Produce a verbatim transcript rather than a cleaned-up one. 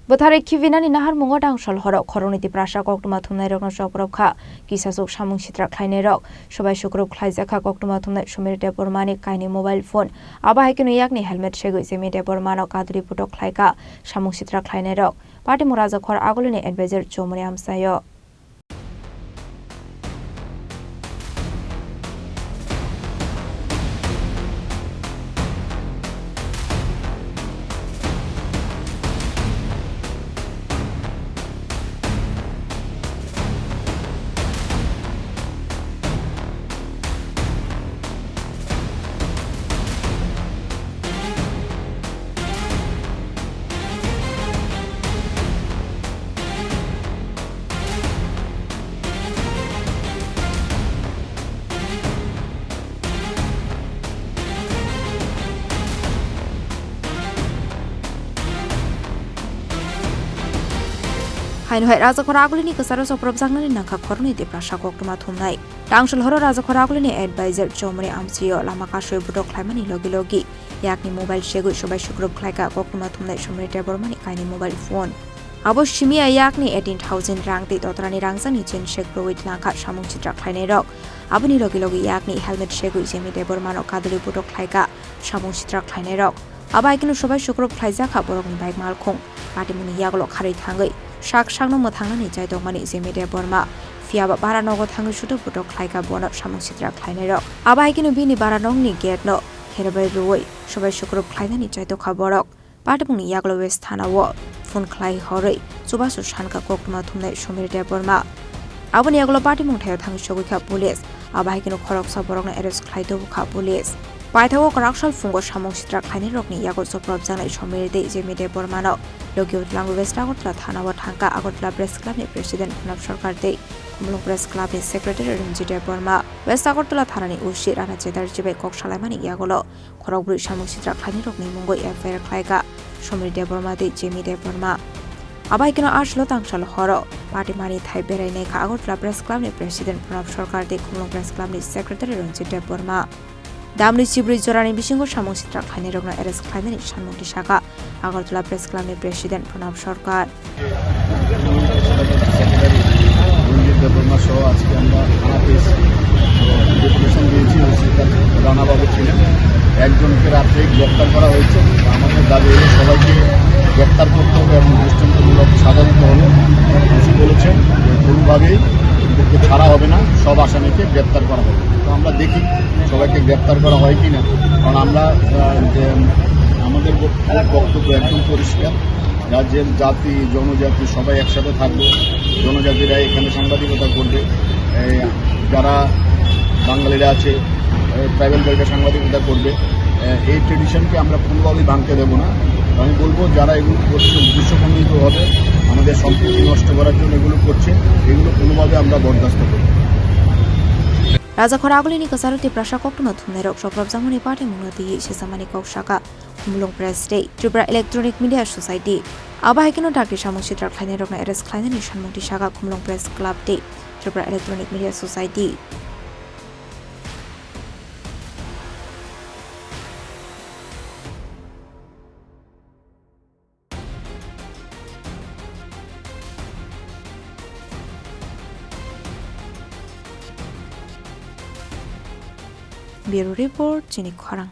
Bwtharwi khibinani naharmungo tangshol horo khoroknwi Tiprasa koktwma thumnairokno chopropkha kisasuk samung sitra khlainairok. Sobai sukrub khlaijakha koktwma thumnai Sumir Debbarmani kainwi mobile phone. Abo hai kheno yakni helmet segwi Jemi Debbarmano kaduli putok khlaikha samung sitra khlainairok. Patimung Rajakhor Agulini advisor Chomoni Amchaio. Haino hai Rajakhor Agulini kwcharo chopropjaknani nangkha khoroknwi Tiprasa koktwma thumnai. Tangshol horo Rajakhor Agulini advisor Chomoni Amchaio lama kasui butok khlaimani logi logi yakni mobile segwi sobai sukrub khlaikha koktwma thumnai Sumir Debbarmani kainwi mobile phone. Abo simiya yakni eighteen thousand rang tei totrani rangchakni chain sek rwui tlangkha samung sitra khlainairok. Aboni logi logi yakni helmet segwi Jemi Debbarmano kaduli butok khlaikha samung sitra khlainairok. Abo hai kheno sobai sukrub khlaijakha borokni bike malkhung. Patimungni yagulo kharwi thangwi sak sakno mwthangnani chai tongmani Jemi Debbarma. Phiyaba bara nogo thangwi sudo butok khlaikha bono samung sitra khlainairok. Abo hai kheno bini bara nokni gate no kherebai rwui sobai sukrub khlainani chai tokha borok. Patimungni yagulo West Thana o phone khlai horwi chubachu sankha koktwma thumnai Sumir Debbarma. Aboni yagulo patimung thaio thangwi sogwi kha police. Abo hai kheno khoroksa borokno arrest khlai tubu kha police. Paithago kwraksal phungo samung sitra khlainairokni yago chopropjaknai Sumir tei Jemi Debbarmano logi o twlangwi West Agartala Thana o thangkha Agartala Press Club ni President Pranab Sarkar tei Khumulwng Press Club ni Secretary Ranjit Debbarma. West Agartala Thana ni O C Rana Chatterjee bai kok salaimani yagulo khorokbrwi samung sitra khlainairokni mungwi F I R khlaikha Sumir Debbarma tei Jemi Debbarma. Abo hai kheno aswkno tangshol horo patimani thai berai naikha Agartala Press Club ni President Pranab Sarkar tei Khumulwng Press Club ni Secretary Ranjit Debbarma. Damni chibrwi jorani bisingo samung sitra khlainairokno arrest khlainani sanmung tisakha Agartala Press Club ni President Pranab Sarkar. রঞ্জিত দেববর্মা সহ আজকে আমরা থানাতে এসেছি। ডেপুটেশন দিয়েছি ওসি রানাবাবু ছিলেন, একজনকে রাত্রে গ্রেপ্তার করা হয়েছে। আমাদের দাবি হলো সবাইকে গ্রেপ্তার করতে হবে এবং দৃষ্টান্তমূলক সাজা দিতে হবে। ওসি বলেছেন যে কোনোভাবেই এদেরকে ছাড়া হবে না, সব আসামিকে গ্রেপ্তার করা হবে। তো আমরা দেখি সবাইকে গ্রেপ্তার করা হয় কি না, কারণ আমরা, আহ, যে আমাদের বক-, বক্তব্য একদম পরিষ্কার। রাজ্যের জাতি, জনজাতি সবাই একসাথে থাকবে। জনজাতিরা এখানে সাংবাদিকতা করবে। এই যারা বাঙালিরা আছে, এই ট্রাইবাল বেল্টে সাংবাদিকতা করবে। এই ট্রেডিশনকে আমরা কোনোভাবেই ভাঙতে দেবো না। আমি বলবো, যারা এগুলো করছে উদ্দেশ্যপ্রণোদিতভাবে আমাদের সম্প্রীতি নষ্ট করার জন্য এগুলো করছে, এগুলো কোনোভাবে আমরা বরদাস্ত করবো না। Rajakhor Agulini kwcharo Tiprasa koktwma thumnairok chopropjakmani patimungno twiwi sisamani kok sakha Khumulwng Press tei Tripura Electronic Media Society. Abo hai kheno dakti samung sitra khlainairokno arrest khlainani sanmung tisakha Khumulwng Press Club tei Tripura Electronic Media Society. Bureau Report, Chini Khorang.